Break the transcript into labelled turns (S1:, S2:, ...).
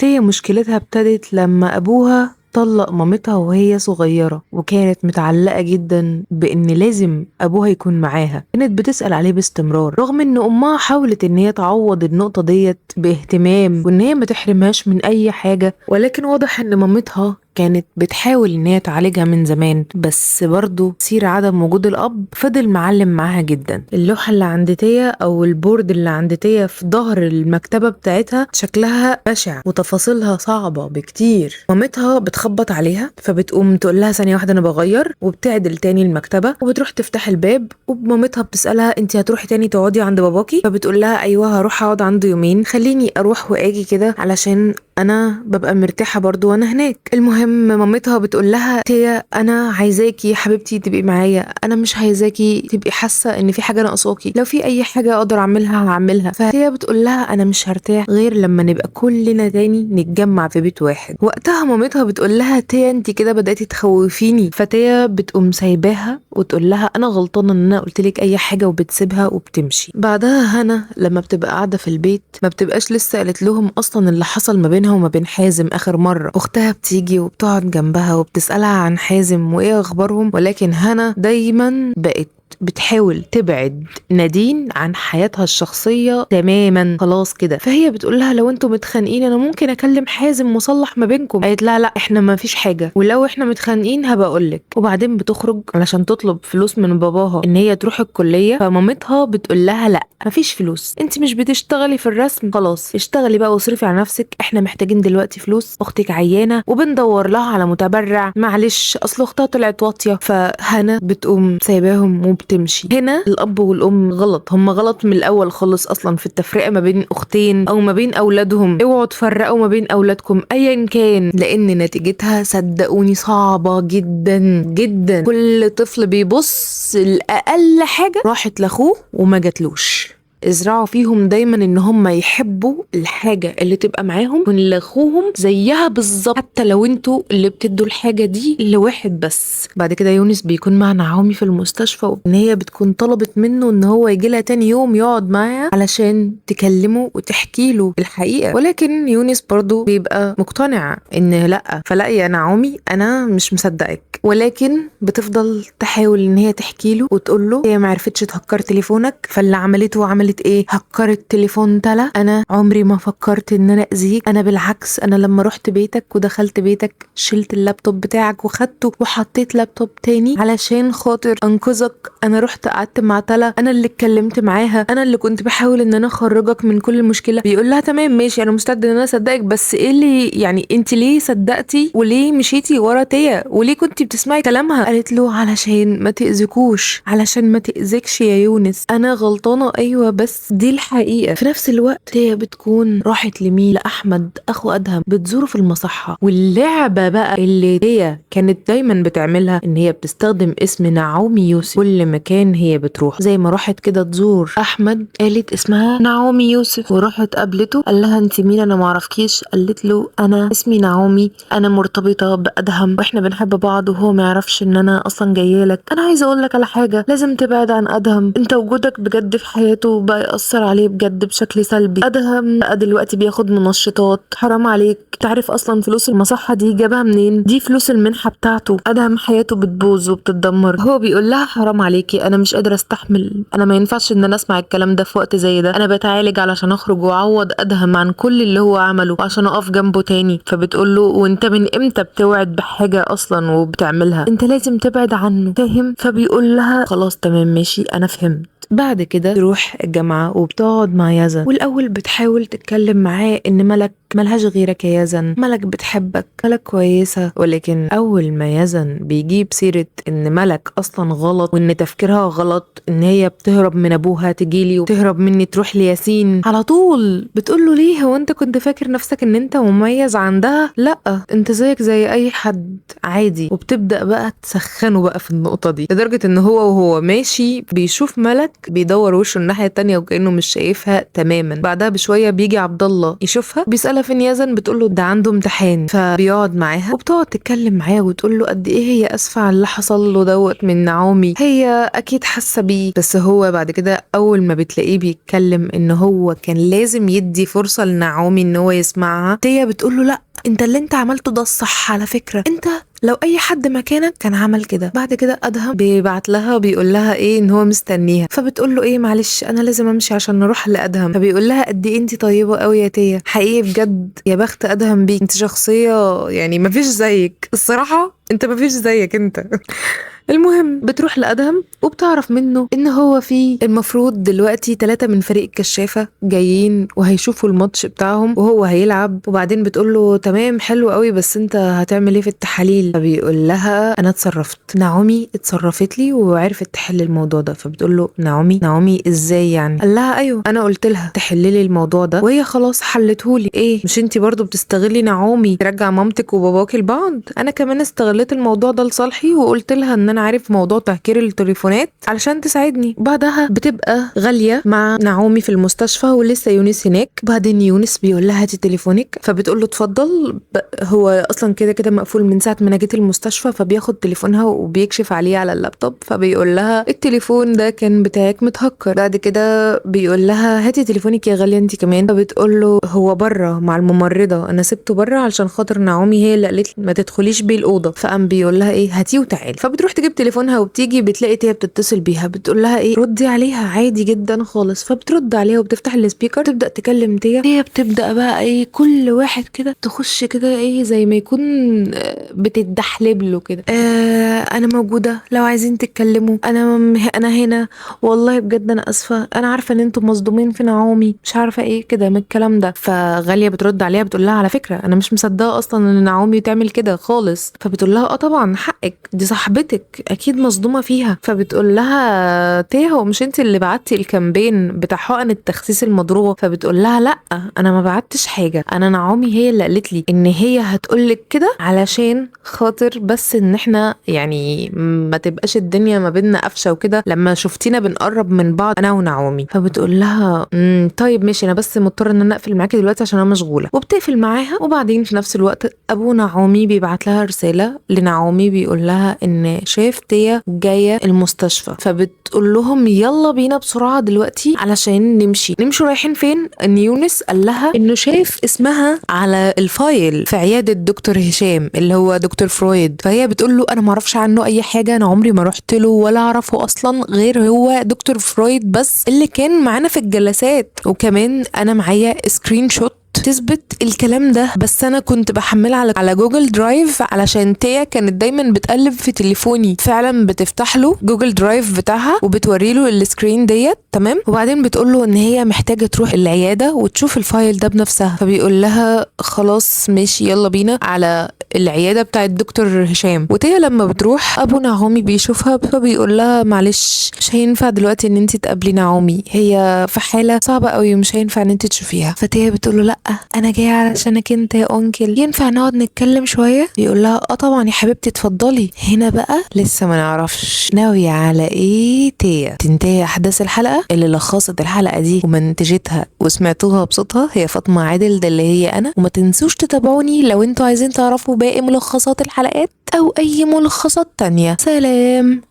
S1: تيا مشكلتها ابتدت لما أبوها طلق مامتها وهي صغيرة، وكانت متعلقة جدا بإن لازم أبوها يكون معاها. كانت بتسأل عليه باستمرار، رغم إن أمها حاولت إن هي تعوض النقطة ديت باهتمام وإن هي ما تحرمهاش من أي حاجة، ولكن واضح إن مامتها كانت بتحاول إن هي تعالجها من زمان، بس برضو سير عدم وجود الأب فضل معلم معاها جدا. اللوحة اللي عند تيا أو ال board اللي عند تيا في ظهر المكتبة بتاعتها شكلها بشع وتفاصيلها صعبة بكتير. مامتها بتخبط عليها فبتقوم تقول لها ثانية واحدة أنا بغير، وبتعدل تاني المكتبة وبتروح تفتح الباب، ومامتها بتسألها انت هتروحي تاني تقعدي عند باباكي؟ فبتقول لها أيوة هروح أقعد عنده يومين، خليني أروح وآجي كده علشان انا ببقى مرتاحة برضو وانا هناك. المهم مامتها بتقول لها تيا انا عايزاكي يا حبيبتي تبقي معايا، انا مش عايزاكي تبقي حاسه ان في حاجة ناقصاكي، لو في اي حاجة اقدر اعملها هعملها. فتيا بتقول لها انا مش هرتاح غير لما نبقى كلنا تاني نتجمع في بيت واحد. وقتها مامتها بتقول لها تيا انت كده بدأتي تخوفيني. فتيا بتقوم سايباها وتقول لها انا غلطانة ان انا قلت لك اي حاجة، وبتسيبها وبتمشي. بعدها هنا لما بتبقى قاعدة في البيت ما بتبقاش لسه قالت لهم اصلا اللي حصل ما بينها وما بين حازم اخر مرة. اختها بتيجي وبتقعد جنبها وبتسالها عن حازم وايه اخبارهم، ولكن هنا دايما بقت بتحاول تبعد نادين عن حياتها الشخصية تماما خلاص كده. فهي بتقول لها لو انتوا متخانقين انا ممكن اكلم حازم وصلح ما بينكم. قالت لها لا احنا ما فيش حاجة، ولو احنا متخانقين هبقى اقول لك. وبعدين بتخرج علشان تطلب فلوس من باباها ان هي تروح الكلية، فمامتها بتقول لها لا مفيش فلوس، انت مش بتشتغلي في الرسم، خلاص اشتغلي بقى واصرفي على نفسك، احنا محتاجين دلوقتي فلوس، اختك عيانة وبندور لها على متبرع، معلش اصل اختها طلعت واطية. فهنا بتقوم سايباهم وبتمشي. هنا الاب والام غلط، هم غلط من الاول خالص اصلا في التفرقة ما بين اختين او ما بين اولادهم. اوعوا تفرقوا ما بين اولادكم ايا كان، لان نتيجتها صدقوني صعبة جدا جدا. كل طفل بيبص لاقل حاجة راحت لاخوه وما جاتلوش. ازرعوا فيهم دايما ان هم يحبوا الحاجة اللي تبقى معاهم لاخوهم زيها بالظبط، حتى لو انتوا اللي بتدوا الحاجة دي لواحد بس. بعد كده يونس بيكون مع نعومي في المستشفى، وان هي بتكون طلبت منه ان هو يجي لها تاني يوم يقعد معاها علشان تكلمه وتحكي له الحقيقة، ولكن يونس برضو بيبقى مقتنع ان لا، فلا يا نعومي انا مش مصدقك، ولكن بتفضل تحاول ان هي تحكي له وتقول له هي ما عرفتش تهكر تليفونك، فاللي عملته عملت ايه؟ هكرت تليفون تلا، انا عمري ما فكرت ان انا اذيك، انا بالعكس انا لما رحت بيتك ودخلت بيتك شلت اللابتوب بتاعك وخدته وحطيت لابتوب تاني علشان خاطر انقذك، انا رحت قعدت مع تلا، انا اللي اتكلمت معاها، انا اللي كنت بحاول ان انا اخرجك من كل المشكلة. بيقول لها تمام ماشي انا مستعد ان انا اصدقك، بس ايه اللي يعني انت ليه صدقتي وليه مشيتي ورا تيا وليه كنت بتسمعي كلامها؟ قالت له علشان ما تاذيكوش، علشان ما تاذكش يا يونس، انا غلطانة ايوه بس دي الحقيقة. في نفس الوقت هي بتكون راحت لمين؟ لاحمد اخو ادهم، بتزوره في المصحه. واللعبة بقى اللي هي كانت دايما بتعملها ان هي بتستخدم اسم نعومي يوسف كل مكان هي بتروح. زي ما راحت كده تزور احمد قالت اسمها نعومي يوسف، وراحت قابلته قال لها انت مين انا معرفكيش، قالت له انا اسمي نعومي، انا مرتبطة بادهم واحنا بنحب بعض وهو ما يعرفش ان انا اصلا جاية لك، انا عايزه اقول لك على حاجة، لازم تبعد عن ادهم، انت وجودك بجد في حياته بقى يأثر عليه بجد بشكل سلبي، ادهم بقى دلوقتي بياخد منشطات، حرام عليك، تعرف اصلا فلوس المصحه دي جابها منين؟ دي فلوس المنحة بتاعته، ادهم حياته بتبوظ وبتتدمر. هو بيقول لها حرام عليكي انا مش قادرة استحمل، انا ما ينفعش ان انا اسمع الكلام ده في وقت زي ده، انا بتعالج علشان اخرج واعوض ادهم عن كل اللي هو عمله وعشان اقف جنبه تاني. فبتقول له وانت من امتى بتوعد بحاجة اصلا وبتعملها؟ انت لازم تبعد عنه، فاهم؟ فبيقول لها خلاص تمام ماشي انا فهمت. بعد كده تروح الجامعة وبتقعد مع يزن، والأول بتحاول تتكلم معاه إن ملك ملهاش غيرك يا يزن، ملك بتحبك، ملك كويسة، ولكن أول ما يزن بيجيب سيرة إن ملك أصلا غلط وإن تفكيرها غلط، إن هي بتهرب من أبوها تجيلي وتهرب مني تروح لياسين، على طول بتقول له ليه هو أنت كنت فاكر نفسك إن أنت مميز عندها؟ لأ أنت زيك زي أي حد عادي. وبتبدأ بقى تسخنه بقى في النقطة دي، لدرجة إن هو وهو ماشي بيشوف ملك بيدور وشه الناحية التانية وكانه مش شايفها تماما. بعدها بشوية بيجي عبد الله يشوفها، بيسالها فين يزن، بتقول له ده عنده امتحان. فبيقعد معاها وبتقعد تتكلم معاه وتقول له قد ايه هي اسفه على اللي حصل له دوت من نعومي، هي اكيد حاسه بيه. بس هو بعد كده اول ما بتلاقيه بيتكلم ان هو كان لازم يدي فرصة لنعومي ان هو يسمعها، تيا بتقول له لا انت اللي انت عملته ده الصح على فكرة، انت لو اي حد مكانك كان عمل كده. بعد كده ادهم بيبعت لها بيقول لها ايه ان هو مستنيها، فبتقول له ايه معلش انا لازم امشي عشان نروح لادهم. فبيقول لها قد ايه انت طيبة قوي يا تيا، حقيقي بجد يا بخت ادهم بيك، انت شخصية يعني مفيش زيك الصراحة، انت مفيش زيك انت. المهم بتروح لأدهم وبتعرف منه ان هو في المفروض دلوقتي 3 من فريق الكشافة جايين وهيشوفوا الماتش بتاعهم وهو هيلعب. وبعدين بتقول له تمام حلو قوي، بس انت هتعمل ايه في التحاليل؟ فبيقول لها انا اتصرفت، نعومي اتصرفت لي وعرفت تحل الموضوع ده. فبتقول له نعومي؟ نعومي ازاي يعني؟ قال لها ايوه انا قلت لها تحلي لي الموضوع ده وهي خلاص حلته لي. ايه مش انت برضو بتستغلي نعومي ترجع مامتك وباباكي لبعض؟ انا كمان استغليت الموضوع ده لصالحي وقلت لها ان انا عارف موضوع تهكير التليفونات علشان تساعدني. بعدها بتبقى غالية مع نعومي في المستشفى ولسه يونس هناك. بعدين يونس بيقول لها هاتي تليفونك، فبتقول له اتفضل، هو اصلا كده كده مقفول من ساعة ما انا جيت المستشفى. فبياخد تليفونها وبيكشف عليه على اللابتوب، فبيقول لها التليفون ده كان بتاعك متهكر. بعد كده بيقول لها هاتي تليفونك يا غالية انت كمان، فبتقول له هو بره مع الممرضة، انا سبته بره علشان خاطر نعومي هي اللي قالت لي ما تدخليش بيه الاوضة. فقام بيقول لها ايه هاتيه وتعالي. فبتروح تجيب تليفونها وبتيجي بتلاقي تيا بتتصل بيها، بتقول لها ايه ردي عليها عادي جدا خالص. فبترد عليها وبتفتح ال speaker تبدا تكلم تيا. تيا بتبدا بقى ايه كل واحد كده تخش كده ايه زي ما يكون بتتدحلب له كده، انا موجودة لو عايزين تتكلموا، انا هنا، والله بجد انا اسفه، انا عارفه ان انتم مصدومين في نعومي، مش عارفه ايه كده من الكلام ده. فغاليه بترد عليها بتقول لها على فكرة انا مش مصدقه اصلا ان نعومي تعمل كده خالص. فبتقول لها اه طبعا حقك، دي صاحبتك اكيد مصدومة فيها. فبتقول لها تيا هو مش انت اللي بعتي ال campaign بتاع حقن التخسيس المضروبه؟ فبتقول لها لا انا ما بعتش حاجة، انا نعومي هي اللي قالت لي ان هي هتقولك كده علشان خاطر بس ان احنا يعني ما تبقاش الدنيا ما بيننا قفشه وكده لما شفتينا بنقرب من بعض انا ونعومي. فبتقول لها طيب ماشي، انا بس مضطرة ان انا اقفل معاكي دلوقتي عشان انا مشغولة. وبتقفل معاها. وبعدين في نفس الوقت ابو نعومي بيبعت لها رسالة لنعومي بيقول لها ان شاف تيا جاية المستشفى، فبتقول لهم يلا بينا بسرعة دلوقتي علشان نمشي. نمشوا رايحين فين؟ ان يونس قال لها انه شاف اسمها على ال file في عيادة دكتور هشام اللي هو دكتور فرويد. فهي بتقول له انا ما اعرفش عنه اي حاجة، انا عمري ما رحت له ولا اعرفه اصلا غير هو دكتور فرويد بس اللي كان معانا في الجلسات، وكمان انا معايا screenshot تثبت الكلام ده، بس انا كنت بحملها على Google Drive علشان تيا كانت دايما بتقلب في تليفوني. فعلا بتفتح له Google Drive بتاعها وبتوري له ال screen ديت تمام. وبعدين بتقول له ان هي محتاجه تروح العيادة وتشوف ال file ده بنفسها. فبيقول لها خلاص ماشي يلا بينا على العيادة بتاعه دكتور هشام. وتيا لما بتروح ابو نعومي بيشوفها فبيقول لها معلش مش هينفع دلوقتي ان انت تقابلي نعومي، هي في حاله صعبة قوي ومش هينفع ان انت تشوفيها. فتيا بتقول له لا انا جاية علشانك انت يا uncle، ينفع نقعد نتكلم شوية؟ يقول لها اه طبعا يا حبيبتي اتفضلي. هنا بقى لسه ما نعرفش ناوية على ايه تيا. تنتهي احداث الحلقة. اللي لخصت الحلقة دي ومنتجتها وسمعتوها بصوتها هي فاطمة عادل، ده اللي هي انا. وما تنسوش تتابعوني لو انتوا عايزين تعرفوا باقي ملخصات الحلقات او اي ملخصات تانية. سلام.